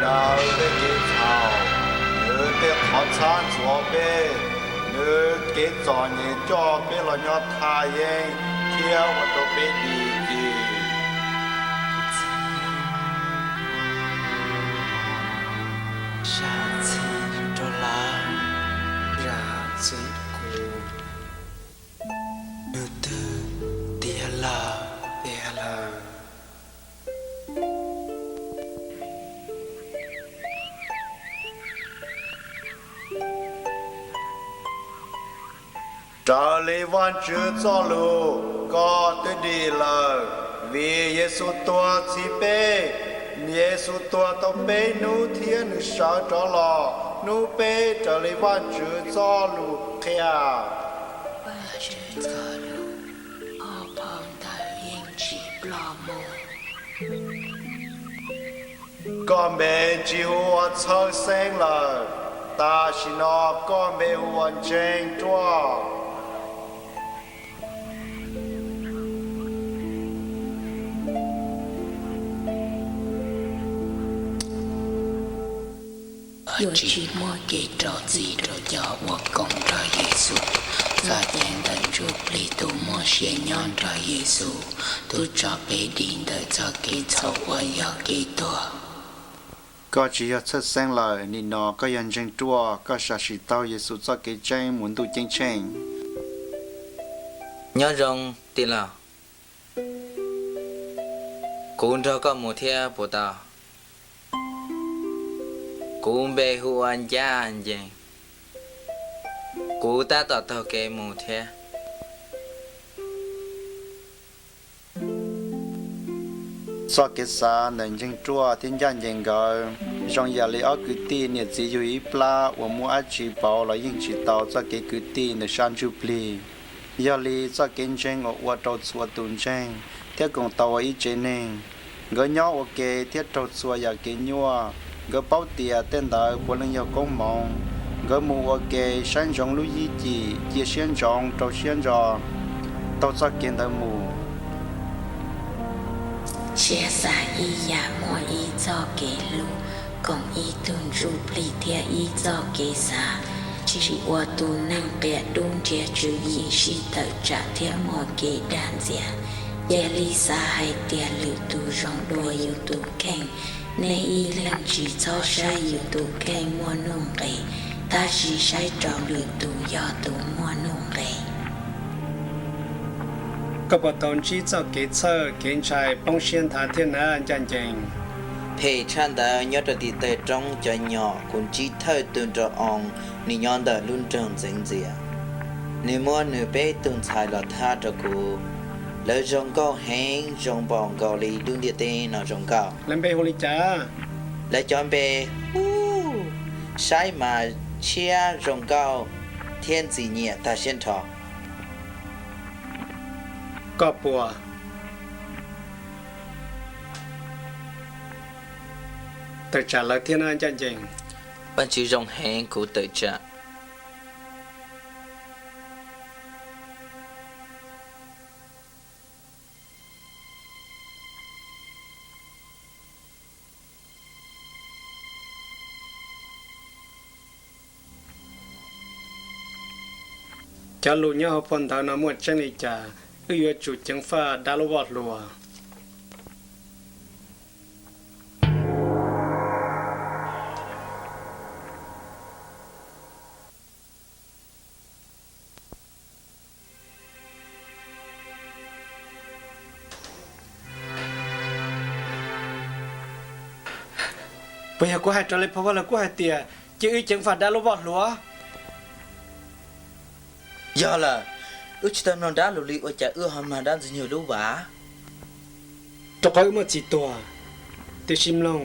daws tej kev txhaum, nws tej qhov txhab ntxuav peb, nws kev txom nyem coj peb los nyob thaj yeeb thiab ua rau peb dim txim. Zam txim rau lawv, zam txim kuv, nws twb tiav lawm, tiav lawm. Raws li Vajtswv txoj lus, koj twb dim lawm, vim Yexus tuag txhiv peb. Yexus tuag tau peb hnub thiab nws sawv rov los hnub peb raws li Vajtswv txoj lus qhia. Vajtswv txoj lus, ob phau ntawv yeej tsis ploj mus. Koj npe tsis hu ua txhawj xeeb lawm, tam sim no koj npe hu ua ntseeg ruaj. Yuav tsis muaj kev rau txim rau cov uas koom nrog Yexus. Txoj cai ntawm ntsuj plig tus muaj sia nyob nrog Yexus, tus tso peb dim ntawm txoj kev txhaum uas yog kev tuag. Koj tsis yog txhawj xeeb lawm, nim no koj yog ntseeg ruaj, koj sam sim taug Yexus txoj kev tseeb mus ntuj ceeb tsheej. Nyob zoo, tij laug. Kuv nrog koj mus thiab puas tau? Kuv npe hu ua Ncaj Ncees. Kuv tab tom taug kev mus thiab. Txoj kev xav ntawm Ntseeg Ruaj thiab Ncaj Ncees nkawd zoo yam li ob kwv tij niam txiv yug ib plab uas muab dab tsi pauv los yeej tsis tau txoj kev kwv tij ntawm sab ntsuj plig. Yog li txoj kev ntseeg uas ua rau txhua tus ntseeg thiab koom tau ua ib tsev neeg. Nkawd nyob ua ke thiab raug txhua yam kev nyuaj. Nkawd paub tias tej ntawd puav leej yog koob hmoov. Nkawd mus ua ke saib ntsoov lub yib cim, cia siab ntsoov rau siab ntso taug txoj kev ntawd mus. Siab xav ib yam muaj ib txoj kev hlub, koom ib tug ntsuj plig thiab ib txoj kev xav, tsis ua tus neeg qias dub nrhiav tswv yim sib tawm tsam thiab muaj kev dag ntxias. Cia li xav hais tias lwm tus zoo dua yus tus kheej. Nej ib leeg tsis txhob saib yus tus kheej muaj nuj nqis, tab sis saib rau lwm tus yog tus muaj nuj nqis. Koj puas tau ntsib txoj kev txhawj kev ntshai poob siab nthav thiab na Ncaj Ncees? Phem tshaj ntawd nyob rau tim tawg roob cov nyom kuv ntsib thawj tug nraug oo, nws nyob ntawm lub nroog ntxeev ntxias. Nws muab nws peb tug ntxhais los thab rau kuv. Lawv zoo nkauj heev, zoo npaum nkaus li lub ntiaj teb no zoo nkauj. Lawv npe hu li cas? Lawv cov npe, ub, saib mas tshiab zoo nkauj thiab ntxim nyiam tag siab nrho. Koj puas tawm tsam lawv thiab na Ncaj Ncees? Vajtswv zoo heev, kuv tawm tsam. Cov lus nyob hauv phau ntawv no muaj tseeb li cas? Wb yuav tsum ceev faj dab lub voj hlua. Puas yog kuv hais raws li phau vaj lug kub hais tias cia wb ceev faj dab lub voj hlua? Yog lawm, wb tsis tau mloog dab lus li ua cas wb ho mloog dab ntxwg nyoog lub vas? Rau qhov wb muaj txiv tuag. Tiam sis mloog,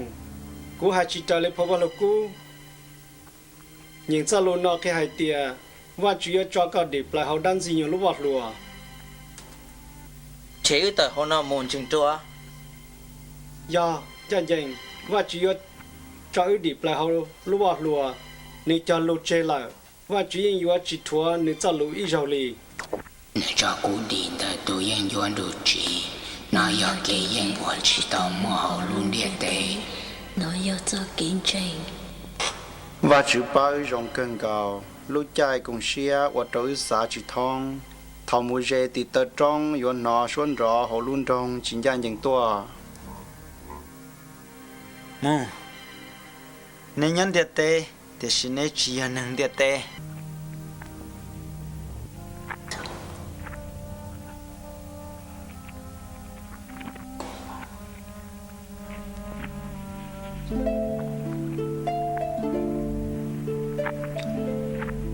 kuv hais tsis raws li phau vaj lug kub. Nyeem txoj lus no qhia hais tias Vajtswv yuav tso koj dim plaws hauv dab ntxwg nyoog lub voj hlua. Ces wb tawm hauv no mus Ntseeg Ruaj? Yog, Ncaj Ncees, Vajtswv yuav tso wb dim plaws hauv lub voj hlua. Nws cog lus tseg lawm, Vajtswv yeej yuav tsis rhuav nws txoj lus ib zaug li. Nws tso kuv dim ntawm tus yeeb ncuab nruj tsiv. No yog kev yeej uas tsis tau muaj hauv lub ntiaj teb. Nov yog txoj kev ntseeg. Vajtswv pab wb zoo kawg nkaus, lub caij koom siab ua rau wb xav tsis thoob. Thaum mus ze tim taw roob yuav hnov suab nrov hauv lub nroog tsis ncaj ncees tuaj. Mus, neb nyob ntiaj teb, tiam sis neb tsis yog neeg ntiaj teb.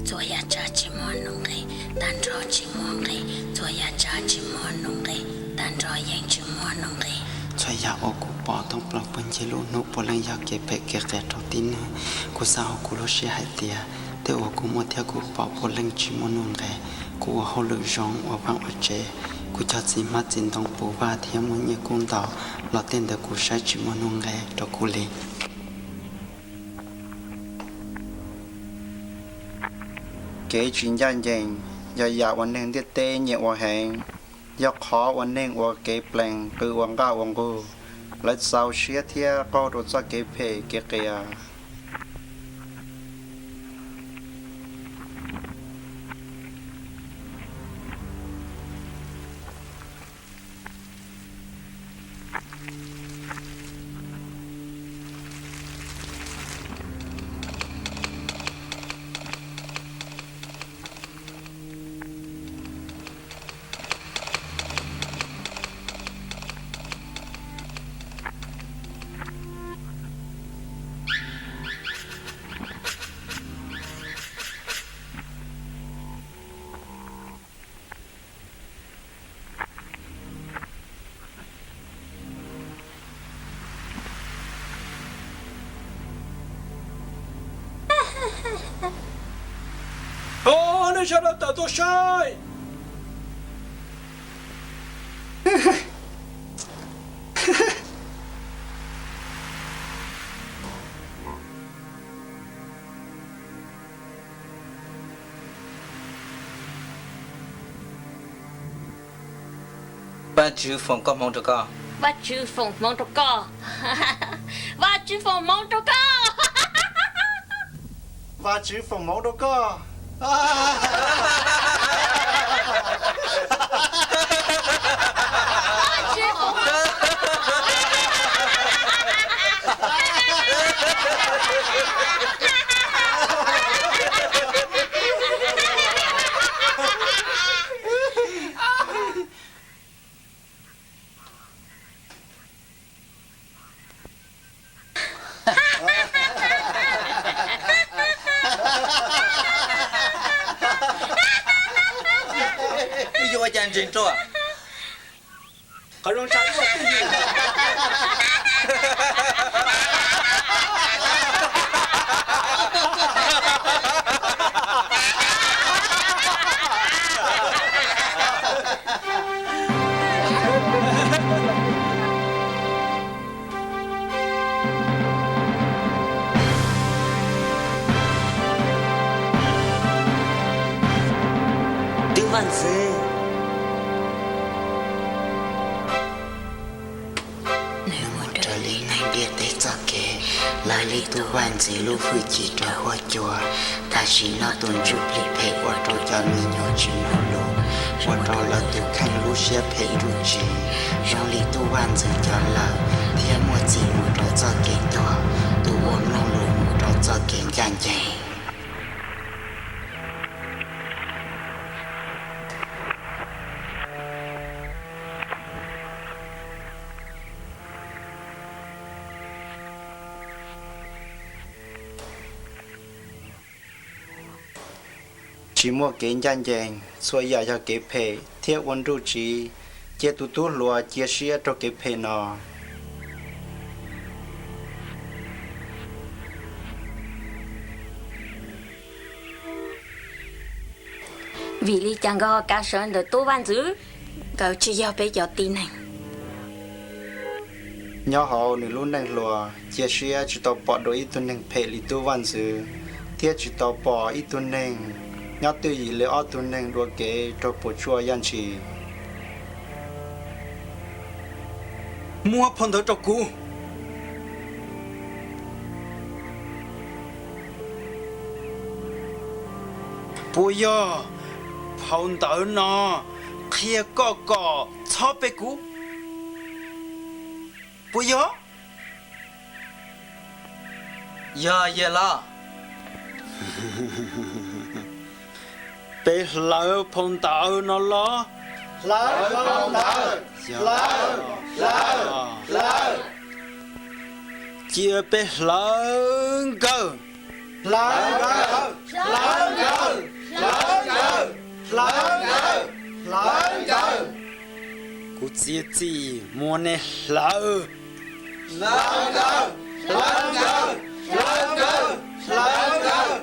Txhua yam tsav tsis muaj nuj nqis, tag nrho tsis muaj nqis. Txhua yam tsav tsis muaj nuj nqis, tag nrho yeej tsis muaj nuj nqis. Txhua yam uas kuv pom thoob plaws puag ncig lub hnub puav leej yog kev phem kev qias rau tib neeg. Kuv xav hauv kuv lub siab hais tias, tej uas kuv muaj thiab kuv pom puav leej tsis muaj nuj nqis. Kuv ua hauj lwm zoo, ua vaj ua tsev, kuv cog txiv hmab txiv ntoo puv vaj thiab muaj nyiaj kub ntau, los tej ntawd kuv saib tsis muaj nuj nqis rau kuv li. Kev tsis ncaj ncees yog yam uas neeg ntiaj teb nyiam ua heev, yog qhov uas neeg ua kev plees qw ua nqaj ua nqug, lawv txaus siab thiab qaug rau txoj kev phem kev qias. Nej sawv daws tawm tuaj saib! Vajtswv foom koj hmoov rau koj. Vajtswv foom hmoov rau koj. Vajtswv foom hmoov rau koj. Vajtswv foom hmoov rau koj. Wb yuav ua cas ntseeg rau? Qhov zoo tshaj ib ua twj ywm. Tub vaj ntxwv. Nws mus raws li neeg ntiaj teb txoj kev, lawv li tub vaj ntxwv lub hwj chim raws huab cua. Tam sim no tus ntsuj plig phem ua rau cov me nyuam tsis mloog lus, ua rau lawv tus kheej lub siab phem nruj tsiv, zoo li tub vaj ntxwv cov lawm, thiab muaj txim mus rau txoj kev tuag, tus uas mloog lus mus rau txoj kev ncaj ncees. Tsis muaj kev ncaj ncees, txhua yam yog kev phem thiab ua nruj tsiv. Cia tus tub hluas cia siab rau kev phem no. Vim li cas nkawd ho kav sawv ntawm tub vaj ntxwv? Nkawd tsis yog peb cov tib neeg. Nyob hauv nws lub neej hluas, cia siab tsis tau pom dua ib tug neeg phem li tub vaj ntxwv, thiab tsis tau pom ib tug neeg nyob twj ywm li ob tug neeg dua kev raug puas tsuaj yaj ntshis. Muab phau ntawv rau kuv. Puas yog phau ntawv no qhia koj kom txhob pe kuv? Puas yog? Yog, yog los. Peb hlawv phau ntawv no los? Hlawv phau ntawv. Hlawv, hlawv, hlawv. Cia peb hlawv nkawd. Hlawv nkawd, hlawv nkawd, hlawv nkawd, hlawv nkawd, hlawv nkawd. Kuv txiav txim muab nej hlawv. Hlawv nkawd, hlawv nkawd, hlawv nkawd, hlawv nkawd.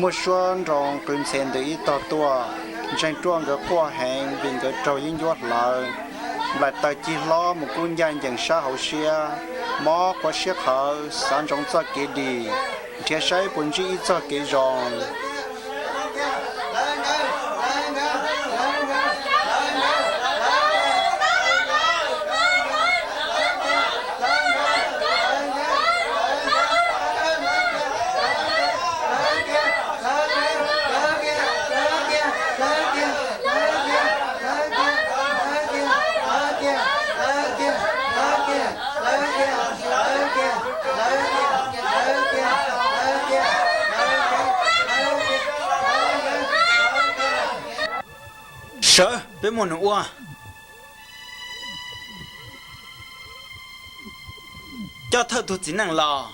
Muaj suab nroo qw ntxhe ntws ib tog tuaj. Ntseeg ruaj nkawd quaj heev vim nkawd raug yeeb ncuab hlawv. Nplaim taws cig hlob mus kub ncaj ncees sab hauv siab, mob qhuav siab qhawv xav ntsoov txoj kev dim, nrhiav saib puas ntsib ib txoj kev zoo. Sawv, peb muaj nws ua. Coj thawj tug txiv neej los.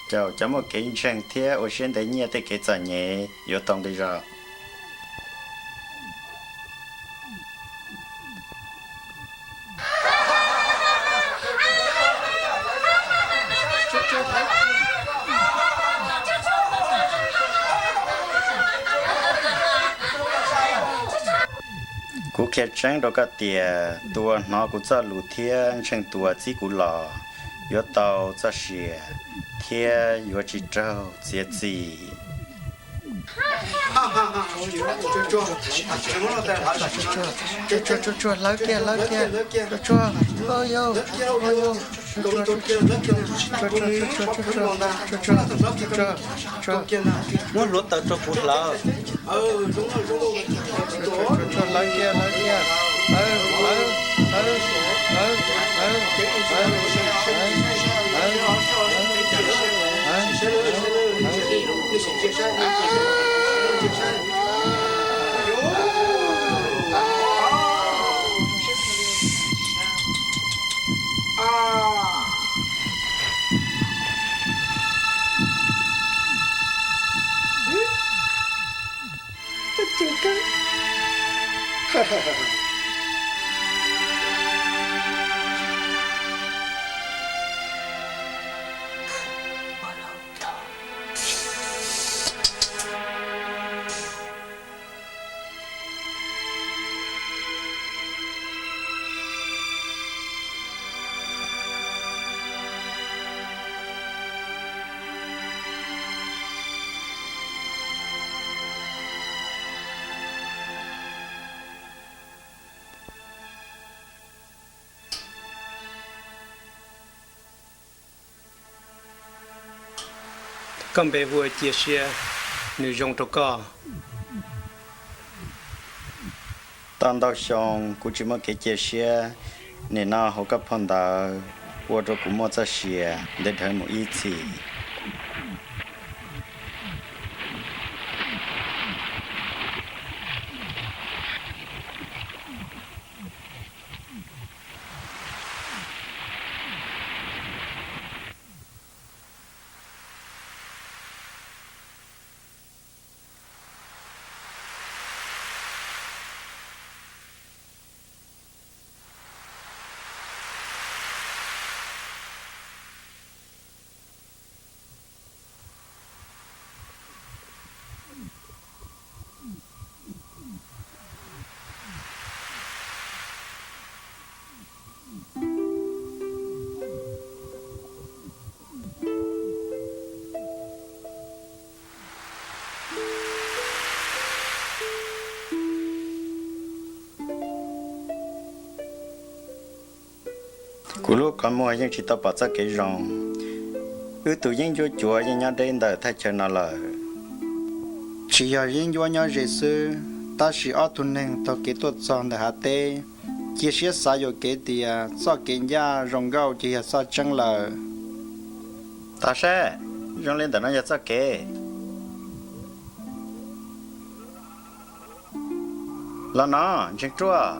Caum cov muaj kev ntseeg thiab ua siab ntev nyiaj tej kev txom nyem yuav tau nqi zog. Kuv qhia tseeb rau koj tias tus uas hnov kuv txoj lus thiab ntseeg tus uas txib kuv los yuav tau txoj sia thiab yuav tsis raug txiav txim. Tsuag, tsuag, tsuag, hlawv kiag, hlawv kiag, tsuag, tsuag, tsuag, tsuag, muab hluav taws rau kuv hlawv. Tsuag, tsuag, hlawv kiag, hlawv kiag, hlawv, hlawv, hlawv, hlawv, hlawv, hlawv, hlawv, hlawv, hlawv. Koj npe hu ua Cia Siab, nws zoo rau koj. Tau ntau xyoo kuv tsis muaj kev cia siab, nim no hauv koj phau ntawv ua rau kuv muaj txoj sia ntev dhawv mus ib txhis. Kuv lub qhov muag yeej tsis tau pom txoj kev zoo. Wb tus yeeb ncuab cuav yeej nyob deb ntawm thaj chaw no lawm. Tsis yog yeeb ncuab nyob ze xwb, tab sis ob tug neeg taug kev tuaj txog ntawm hav teb, cia siab xav yuam kev tias txoj kev ncaj zoo nkauj ces yog txoj tseeb lawm. Tos saib, zoo li ntawm no yog txoj kev. Los no, ntseeg ruaj.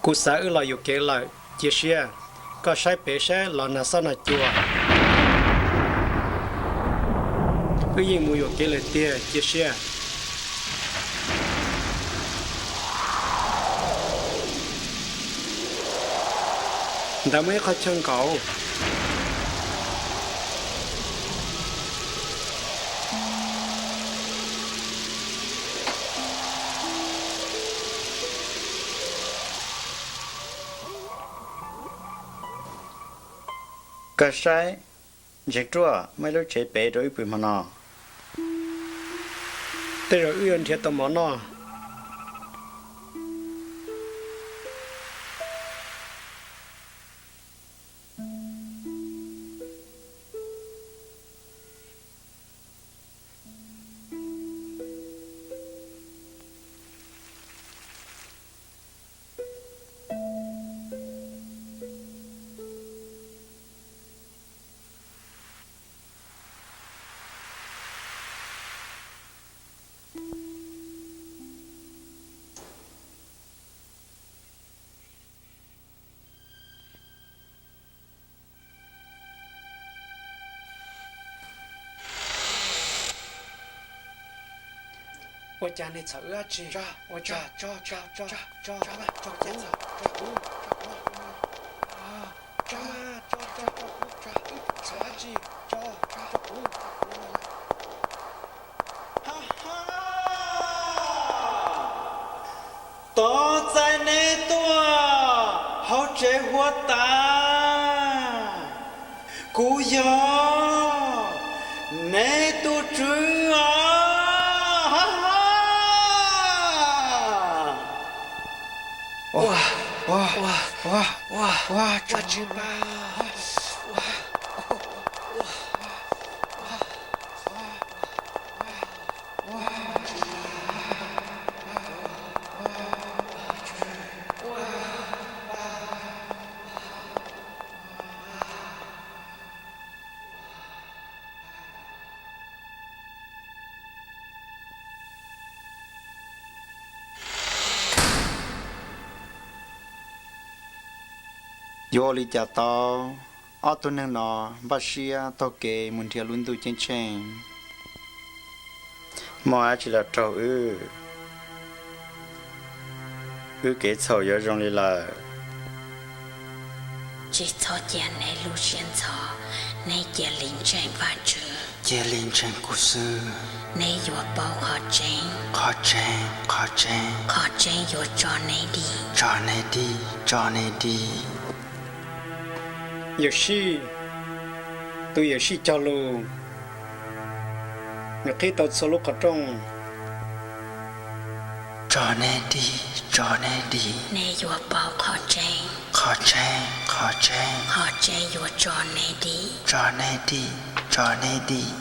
Kuv xav wb los yuam kev lawm, cia siab. Koj saib pem saib los nag xob nag cua. Wb yeej mus yuam kev lawm tiag, cia siab. Ntawd muaj ib qho chaw nkaum. Koj saib, ntseeg ruaj, muaj ib lub tsev pem rau wb pw hmo no. Tej zaum wb yuav nrhiav tau mov noj. Ua cas nej txhawm wb dab tsi? Ua cas tso tso tso tso tso tso kuv tso kuv tso kuv tso tso tso kuv tso wb txhawm dab tsi? Tso tso kuv tso kuv. Tov txais neb tuaj hauv tsev huab tais, kuv yog neb tus tswv os. Yuav ua li cas tau? Ob tug neeg no npaj siab taug kev mus nrhiav lub ntuj ceeb tsheej. Muaj dab tsi los raug wb? Wb kev txhaum yuav zoo li lawm. Tsis txhob cia neb lub siab ntxhov, neb cia li ntseeg Vajtswv. Cia li ntseeg kuv xwb. Neb yuav paub qhov tseeb. Qhov tseeb, qhov tseeb. Qhov tseeb yuav tso neb dim. Tso neb dim, tso neb dim. Yawm Sij, tus Yawm Sij cog lus, nws qhib tau txhua lub qhov rooj. Tso neb dim, tso neb dim. Neb yuav paub qhov tseeb. Qhov tseeb, qhov tseeb. Qhov tseeb yuav tso neb dim. Tso neb dim, tso neb dim.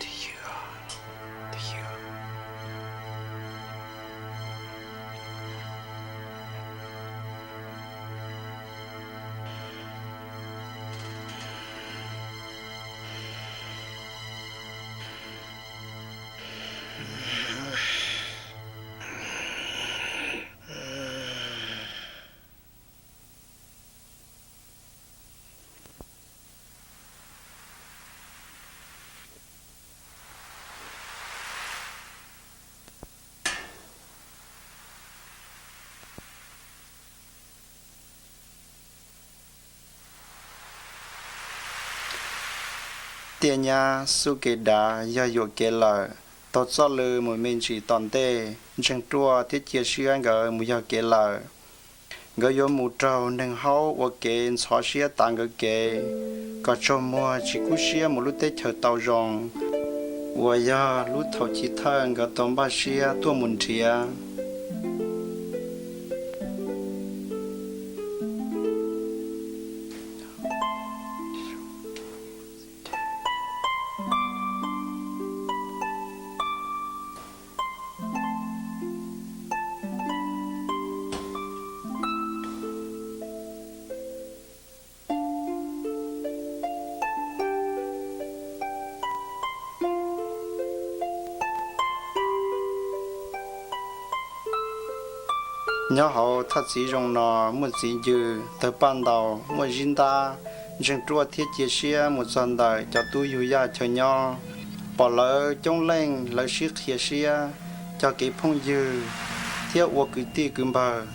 Tus yawg, tus yawg, Tiaj nyab xub kev dav yog yuam kev lawm, taug txoj lw mus me ntsis tom ntej, Ntseeg Ruaj thiab Cia Siab nkawd mus yog kev lawm. Nkawd yuav mus raug neeg haub ua kev ntxhov siab tav nkawd kev, kom tsaug muag tsis kub siab mus lub teb chaws tau zoo, uas yog lub thaum chiv thawj nkawd tau npaj siab tuaj mus nrhiav. Nyob hauv thaj txiv zoo no muaj txiv ncw, tawg paj ntaus, muaj zib ntab. Ntseeg Ruaj thiab Cia Siab mus txog ntawm cov tub yug yaj chaw nyob, pom lawv coob leej lawv sib qhia siab, cog kev phooj ywg thiab ua kwv tij kwv npawg.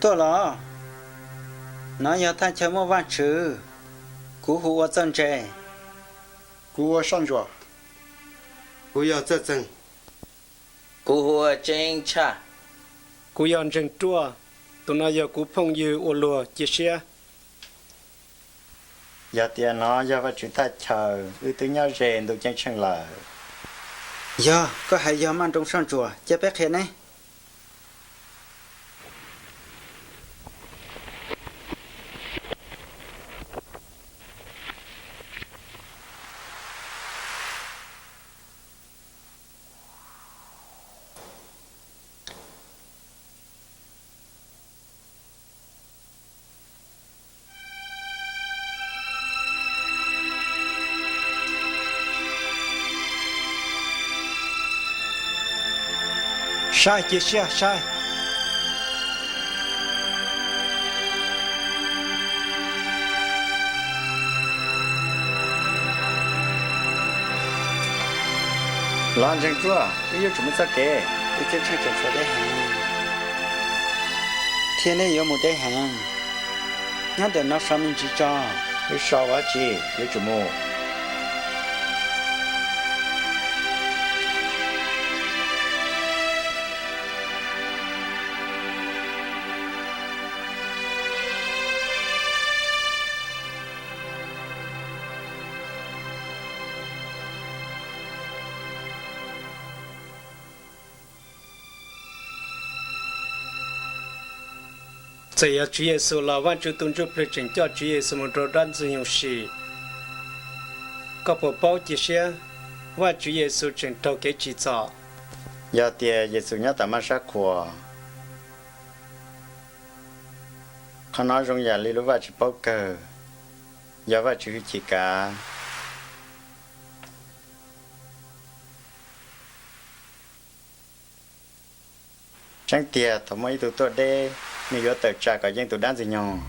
Tuaj los, nov yog thaj chaw muaj Vajtswv. Kuv hu ua Txawj Ntse. Kuv ua Soj Ntsuam. Kuv yog Txawj Txeeg. Kuv hu ua Tseeb Tshaj. Kuv yog Ntseeg Ruaj. Tus no yog kuv phooj ywg ua luag Cia Siab. Yog tias nov yog Vajtswv thaj chaw, wb twb nyob ze ntuj ceeb tsheej lawm. Yog, koj hais yog maj nroos Soj Ntsuam, cia peb qhia neb. Saib, Cia Siab, saib. Los Ntseeg Ruaj, wb yuav tsum mus txoj kev. Wb ceeb tsheej tseem tshuav deb heev, thiab neb yuav mus deb heev. Nyob ntawm no so me ntsis tso. Wb so ua dab tsi, yuav tsum mus. Txawm yog Tswv Yexus los Vajtswv tus Ntsuj Plig tseem coj Tswv Yexus mus rau dab Ntxwg Nyoog sim. Koj puas paub Cia Siab, Vajtswv Yexus tseem raug kev tsim txom? Yog tias Yexus nyob tom maj sab qhua, qhov no zoo yam li lub vaj tswv paub kawg, yog Vajtswv hwj chim kav. Tseeb tiag, thaum muaj ib tug tuaj deb, nws yuav tawm tsam kom yeej tus dab Ntxwg Nyoog.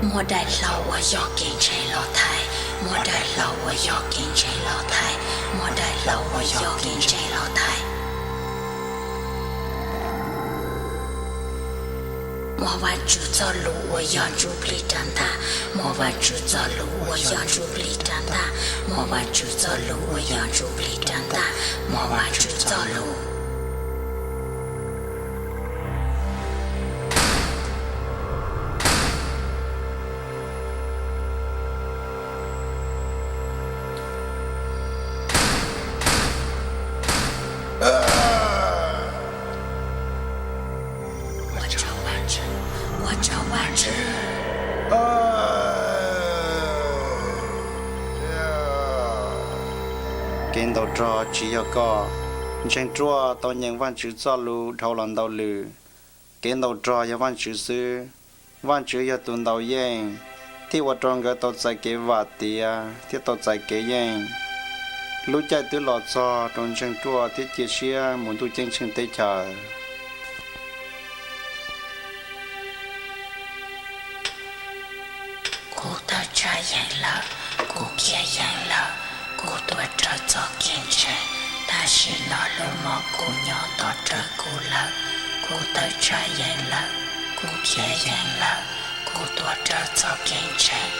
Muaj daim hlau uas yog kev ntseeg los thaiv, muaj daim hlau uas yog kev ntseeg los thaiv, muaj daim hlau uas yog kev ntseeg los thaiv. Muaj Vajtswv txoj lus uas yog ntsuj plig rab ntaj, muaj Vajtswv txoj lus uas yog ntsuj plig rab ntaj, muaj Vajtswv txoj lus uas yog ntsuj plig rab ntaj, muaj Vajtswv txoj lus. Kev ntaus rog tsis yog koj. Ntseeg Ruaj tau nyeem Vajtswv txoj lus dhau los ntau lwm. Kev ntaus rog yog Vajtswv xwb. Vajtswv yog tus ntaus yeej, thiaj ua rau nkawd tau txais kev vam tiav thiab tau txais kev yeej. Lub caij twb los txog rau Ntseeg Ruaj thiab Cia Siab mus ntuj ceeb tsheej teb chaws. yees lawm, kuv khiav yees lawm, kuv tuav rawv txoj kev ntseeg, tam sim no lub mom kuj nyob tos rawv kuv lawm, kuv tawm tsam yees lawm, kuv khiav yees lawm, kuv tuav rawv txoj kev ntseeg,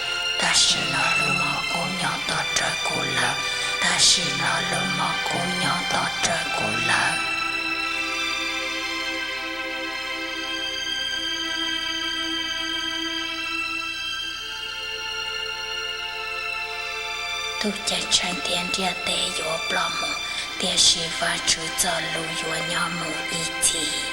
tam sim no lub mom kuj nyob tos rawv kuv lawm, tam sim no lub mom kuj nyob tos rawv kuv lawm. Tus ceev tsheej thiab ntiaj teb yuav ploj mus, tiam sis Vajtswv txoj lus yuav nyob mus ib txhis.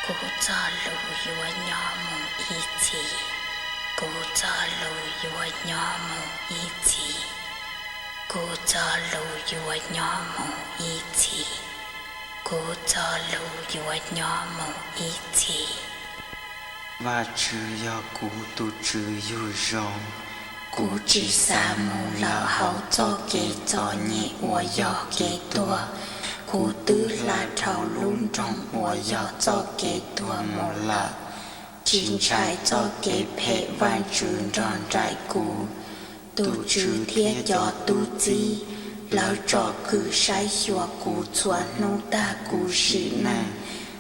Kuv txoj lus yuav nyob mus ib txhis. Kuv txoj lus yuav nyob mus ib txhis. Kuv txoj lus yuav nyob mus ib txhis. Kuv txoj lus yuav nyob mus ib txhis. Vajtswv yog kuv tus tswv yug zoo, kuv tsis xav mus lawm hauv txoj kev txom nyem uas yog kev tuag. Kuv twb hla dhau lub nroog uas yog txoj kev tuag mus lawm. Tsis ntshai txoj kev phem Vajtswv nrog nraim kuv. Tus tswv thiab cov tub txib, lawv tsom kwm saib xyuas kuv txhua hnub tag kuv sim neej,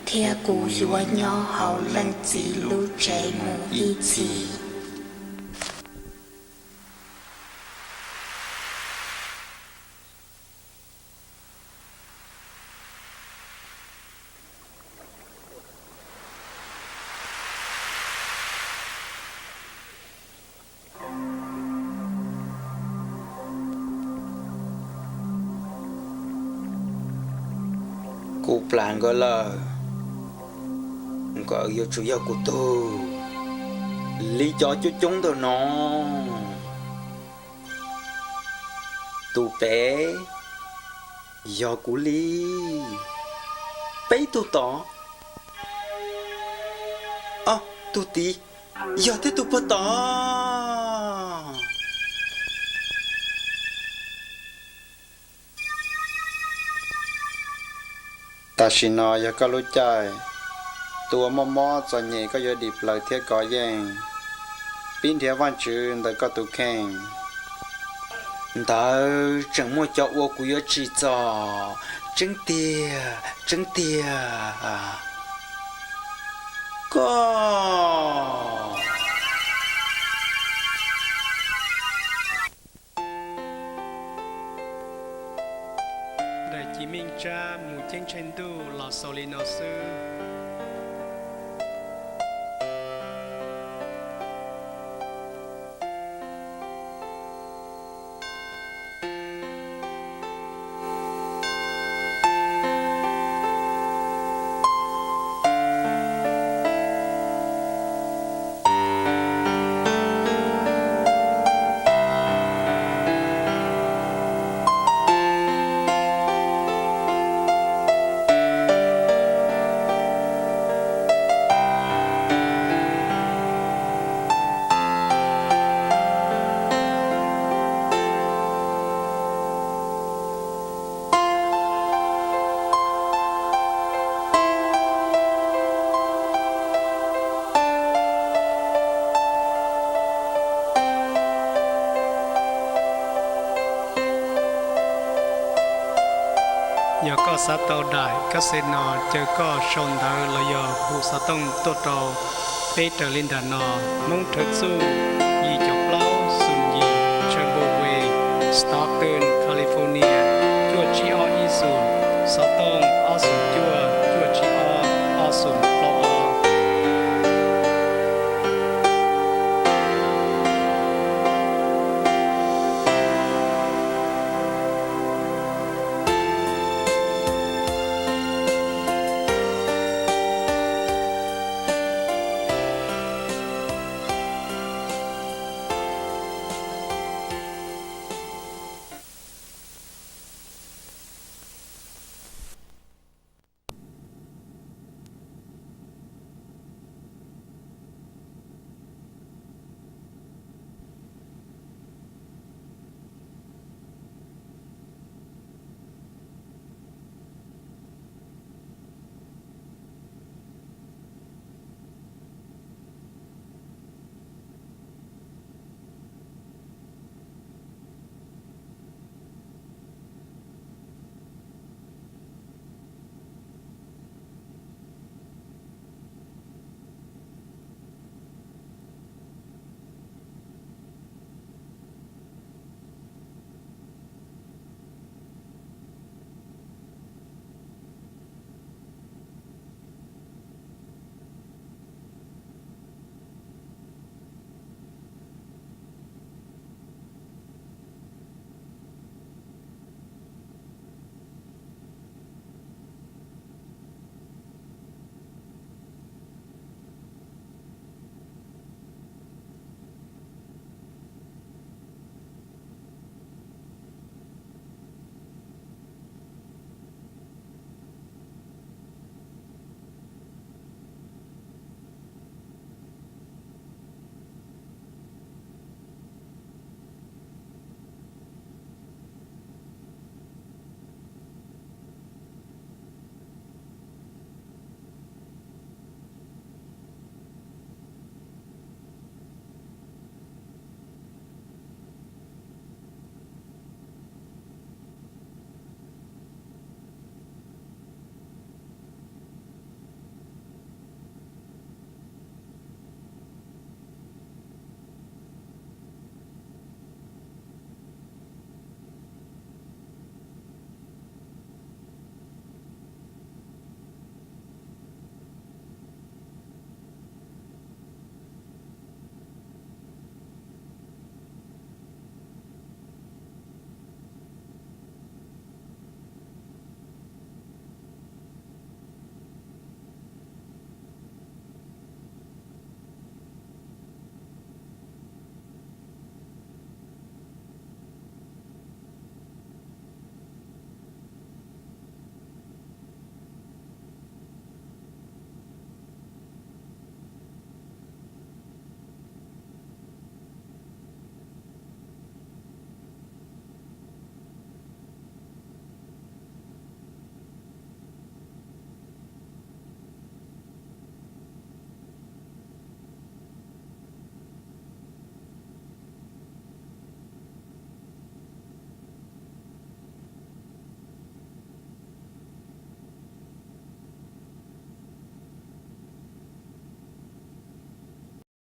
thiab kuv yuav nyob hauv Leej Txiv lub tsev mus ib txhis. Kuv plam nkawd lawm, nkawd yuav tsum yog kuv tug, li cov coob coob ntawm no. Tus pem yog kuv li. Peb tug tod, o, tus tid yog thiab tus puag tod. Tam sim no yog koj lub caij, tus uas mob mob txom nyem koj yuav dim plaws thiab kov yeej. Pib nrhiav Vajtswv ntawm koj tus kheej. Ntawd tseem muaj cov uas kuv yuav tsim txom. Tseeb tiag, tseeb tiag, koj. Daim ci Meej Tsab mus ceeb tsheej ntuj los xaus li no xwb. Yog koj xav tau daim kab xes no, caw koj sau ntawv los yog hu xov tooj tuaj rau peb raws li nram no: Hmoob Thawj Txuj yim caum plaub xoom yim, Turnbull Way, Stockton,